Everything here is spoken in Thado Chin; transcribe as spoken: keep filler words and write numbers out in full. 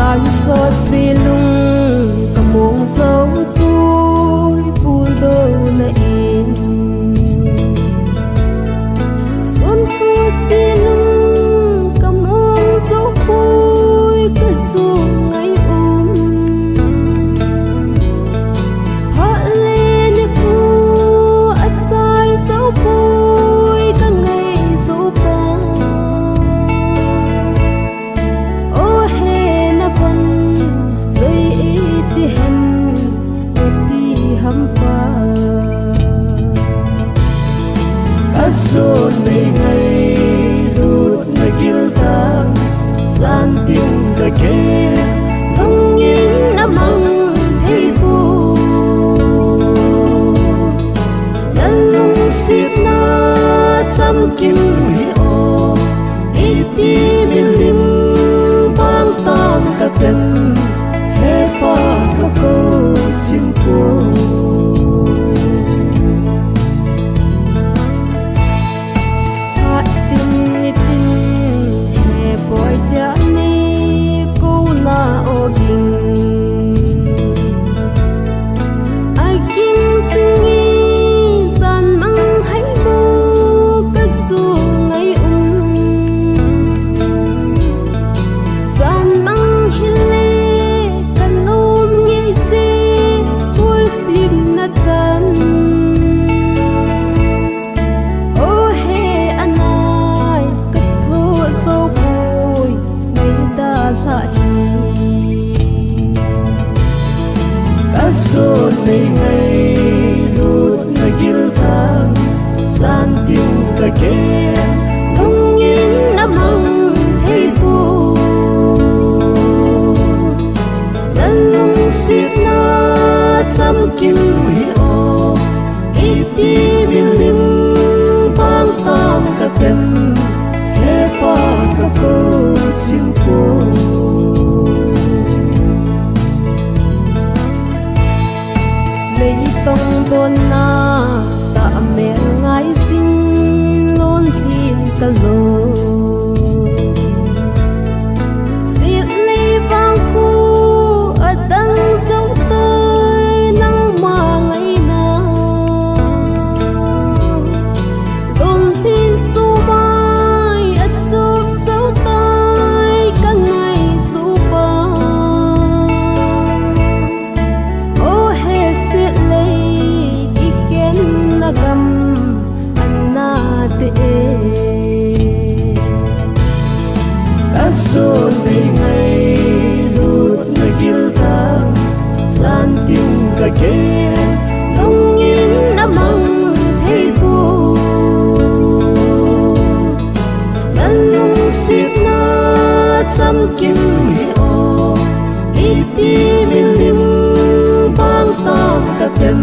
An so silung ka mong zo pui pul do na in. Sun fu silung ka mong zo pui ka zu ngai um. Ha le ni ku a chai zo pui ka ngai zo pa. O he na pan zoi iti hen iti hampa. Ka zon nei ngai lut na gil ta san tin ka ke dong in na mang thei pu. Na lungsetna chamkim hi o, iti milim bang tang ka tem, he pa ka ko chim ko. Atin nitin he boy dia ni ko na o ging. A ging singi san mang hai mo ka su ngai um. San mang hile ka nom ngai se kul sim na chan. O he anai ka tho zo pui nei da la hi. Ka zon nei ngai lut na gil ta san tin ka ke dong in na mang thei pu. Na lungsetna chamkim hi o, iti milim bang tang ka tem, he pa ka ko chim ko. Leitong donna ta mel ngai sin lon lhin ta lo. Sit lei vang khu a dang zo tai nang ma ngai na. Lon lhin su mai a chup zo tai ka ngai su pa. O he sit lei kikhen na gam an na te e. Ka zon nei ngai lut na gil ta san tin ka ke dong in na mang thei pu. Na lungsetna chamkim hi o, iti milim bang tang ka tem,